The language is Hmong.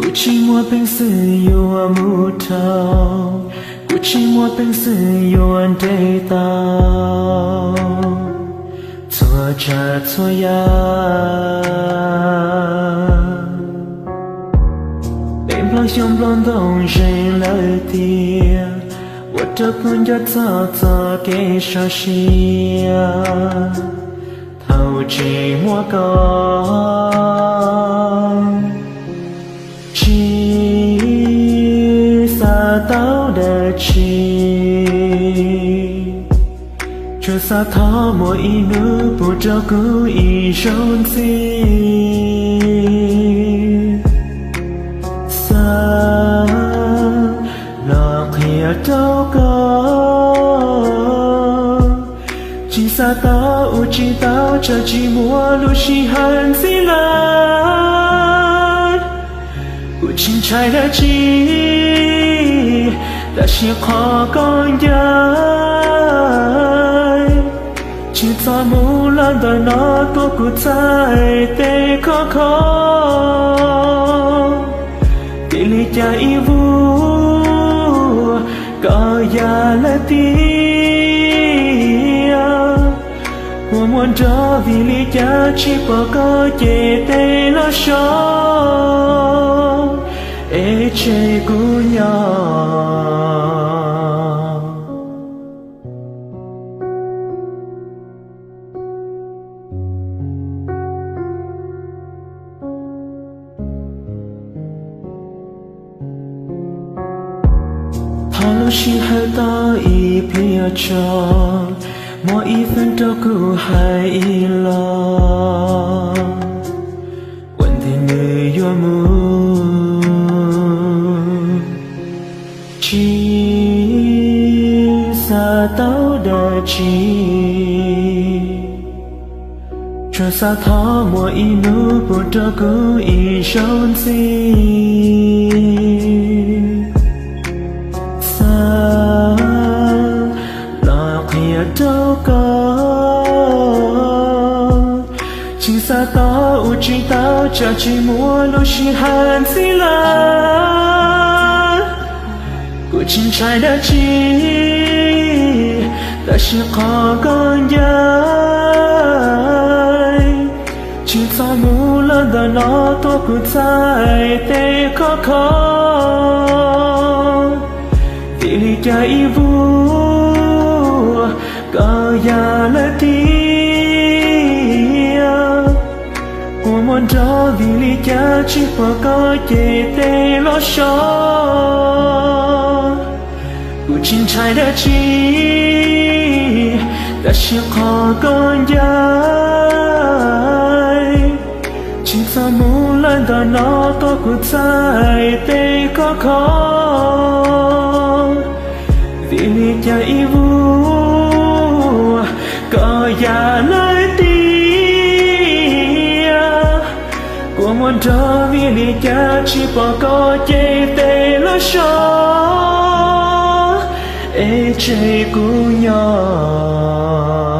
Kuv tsis muaj peev xwm yuav mus dhau, kuv tsis muaj peev xwm yuav nres tau txhua tsav txhua yam. Peb Nplog xyoo Nplog ntoo zeeg lawm tiag, ua rau pog nco txog txoj kev sab siab. Thaum tsis muaj koj, tsis xav tau dab tsi, tsuas xav thov muaj ib hnub pub rau kuv ib zaug ntxiv. Xav los qhia rau koj, tsis xav tau ua tsis tau, tsam tsis muaj lub sij hawm ntxiv lawm. Kuv tsis ntshai dab tsi, tab sis qhov koj ncaim, tsis txhob mus lawm ntawm no tuaj kuv txhais tes khov kho. Vim li cas ib vuag koj ya lawm tiag? Kua muag nrog vim li cas tsis pom koj cev tes los so es tseg kuv nyob. Thov lub sij hawm tau ib pliag tso, muab ib feem rau kuv hais ib los, ua ntej nws yuav mus. Tsis xav tau dab tsi, tsuas xav thov muaj ib hnub pub rau kuv ib zaug ntxiv. Xav los qhia rau koj, tsis xav tau ua tsis tau, tsam tsis muaj lub sij hawm ntxiv lawm. Kuv tsis ntshai dab tsi, tab sis qhov koj ncaim, tsis txhob mus lawm ntawm no tuaj kuv txhais tes khov kho. Vim li cas ib vuag koj ya lawm tiag? Kua muag nrog vim li cas tsis pom koj cev tes los so? Kuv tsis ntshai dab tsi, tab sis qhov koj ncaim, tsis txhob mus lawm ntawm no tuaj kuv txhais tes khov kho. Vim li cas ib vuag koj ya lawm tiag? Kua muag nrog vim li cas tsis pom koj cev tes los so es tseg kuv nyob.